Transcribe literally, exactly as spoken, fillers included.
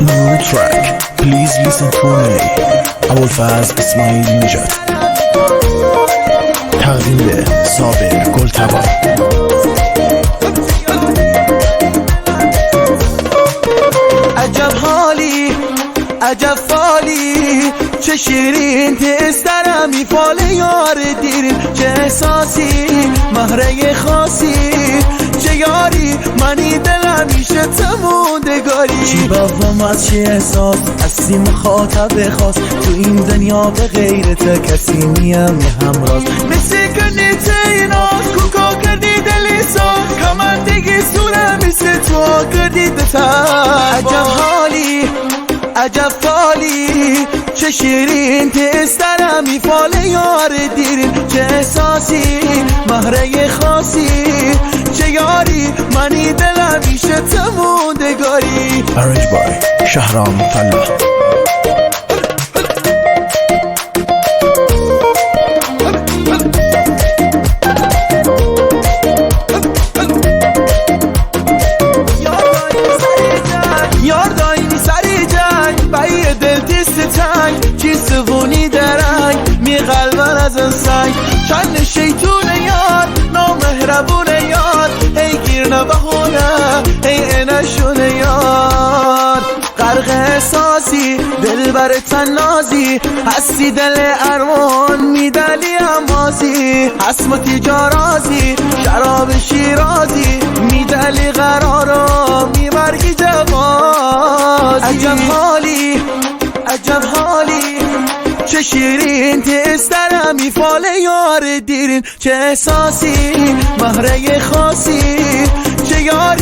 New track. Please listen to me. ابوالفضل اسماعیل نژاد. تقدیم به صابر گل‌تبار. عجب حالی، عجب فالی، چه شیرین تسترمی فال یار دیرین، چه احساسی، مهرهٔ خاصی، چه یاری، منی دل همیشه تموندگاری. چی بفهم از چی احساس، هستی مخاطب خاص، تو این دنیا به غیر تو کسی نیم همراز. مثل کنی تیناز، کوکا کردی دلی ساز، کمن دیگه سوره مثل تو کردی دتا. عجب حالی، عجب فالی، چه شیرین تسترمی فال یار دیرین، چه احساسی، مهرهٔ خاصی، چه یاری، منی دل همیشه تموندگاری. Arranged by شهرام فلاح. یار دایم سر جنگ، بی دل تیست تنگ، چی سوونی درنگ، می قلبن از سنگ. چند شیطون یار، نامهربون یار، هی گیر نه بهونه، هی انشون یار. غرق احساسی، دلبر تنازی، هستی دل ارمان، میدلی امازی، حسمتی جارازی، شراب شیرازی، میدلی قرارا، میبرگی جوازی. عجب حالی، عجب حالی، چه شیرین تسترمی فال یار دیرین، چه احساسی، مهرهٔ خاصی، چه یاری،